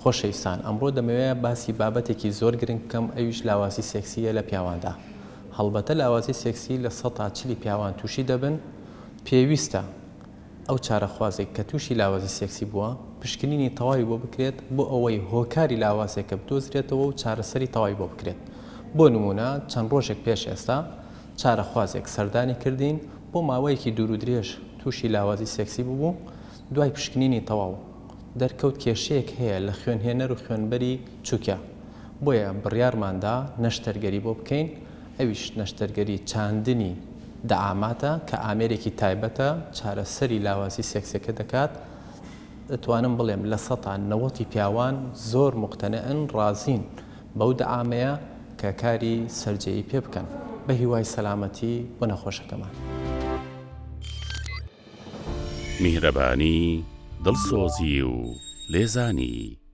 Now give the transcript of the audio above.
خۆشەویستان ئەمڕۆ دەمەوێت باسی بابەتێکی زۆر گرنگ بکەم ئەویش لاوازی سێکسییە لە پیاواندا. هەڵبەتە لاوازی سێکسی لە سەتا چلی پیاوان تووشی دەبن، پێویستە ئەو چارەخوازێک کە تووشی لاوازی سێکسی بووە پشکنینی تەواوی بۆ بکرێت بۆ ئەوەی هۆکاری لاوازێکە بدۆزرێتەوە و چارەسەری تەواوی بۆ بکرێت. بۆ نموونە چەند ڕۆژێک پێش ئێستا چارەخوازێک سەردانی کردین بۆ ماوەیەکی دوور و درێژ تووشی لاوازی سێکسی ببوو، دوای پشکنینی تەواو دەرکەوت کێشەیەک هەیە لە خوێنهێنەر و خوێنبەری چوکە، بۆیە بڕیارماندا نەشتەرگەری بۆ بکەین، ئەویش نەشتەرگەری چاندنی دەعاماتە کە ئامێرێکی تایبەتە چارەسەری لاوازی سێکسەکە دەکات، دەتوانم بڵێم لە سەتا نەوەتی پیاوان زۆر موقتەنعن ڕازین بەو دەعامەیە کە کاری سەرجێیی پێ بکەن، بە هیوای سەلامەتی بۆ نەخۆشەکەمان. میهرەبانی، دڵسۆزی و لێزانی.